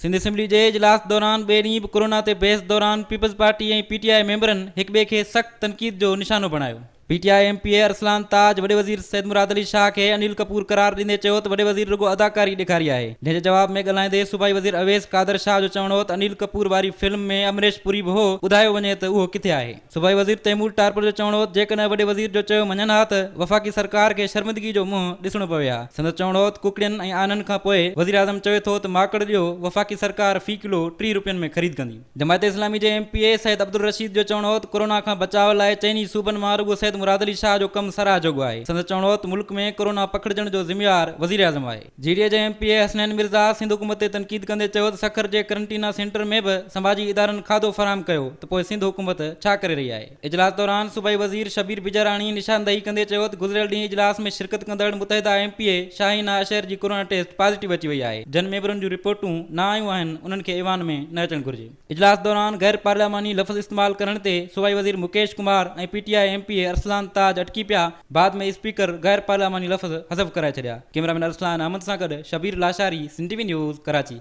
Sindh assembly جي اجلاس دوران ٻئي ڏينهن به ڪورونا تي بحث دوران peoples party ۽ P T I ميمبرن هڪٻئي کي سخت تنقيد جو نشانو بڻايو. P T I M P A Arsalan Taj وڏي وزير سيد مراد علي شاهه کي انيل ڪپور قرار ڏيندي چيو ته وڏي وزير رڳو اداڪاري ڏيکاري آهي، جنهن جي جواب ۾ ڳالهائيندي صوبائي وزير اويس قادر شاهه جو چوڻ هو ته انيل ڪپور واري فلم ۾ امريش پوري به هو، ٻڌايو وڃي ته اهو ڪٿي آهي. صوبائي وزير تيمور ٽارپر جو چوڻ هو ته جيڪڏهن وڏي وزير جو چيو مڃن ها ته وفاقي سرڪار کي شرمندگي جو منهن ڏسڻو پوي ها. سندس چوڻ هو ته ڪڪڙين ۽ آنن کان پوء وزيراعظم چوي ٿو ته ماڪڙ ڏيو، وفاقي سرڪار في ڪلو 30 روپين ۾ خريد ڪندي. جماعت اسلامي جي ايم پي اي سيد عبدالرشيد جو چوڻ هو ته ڪورونا کان بچاء لاء چئني صوبن مان رڳو سيد مراد علي شاهه جو ڪم ساراهه جوڳو آهي. سندس چوڻ هو ته ملڪ ۾ ڪورونا پکڙجڻ جو ذميوار وزيراعظم آهي. جي ڊي اي جي M P A Hasnain Mirza Sindh حڪومت تي تنقيد ڪندي چيو ته سکر جي قرنطينه سينٽر ۾ به سماجي ادارن کاڌو فراهم ڪيو ته پوء سنڌ حڪومت ڇا ڪري رهي آهي؟ اجلاس دوران صوبائي وزير شبير بجاراڻي نشاندهي ڪندي چيو ته گذريل ڏينهن اجلاس ۾ شرڪت ڪندڙ متحده ايم پي اي شاهينه اشعر جي ڪورونا ٽيسٽ پازيٽو اچي وئي آهي، جن ميمبرن جون رپورٽون نه آيون آهن انهن کي ايوان ۾ نه اچڻ گهرجي. اجلاس دوران غير پارلياماني لفظ استعمال ڪرڻ تي صوبائي وزير Mukesh Kumar ۽ P T I M P A Arsalan Taj اٽڪي پيا، بعد ۾ اسپيڪر غير پارلياماني لفظ حذف ڪرائي ڇڏيا. ڪئميرا مين ارسلان احمد سان گڏ Shabbir Lashari, Sindh T V news, Karachi.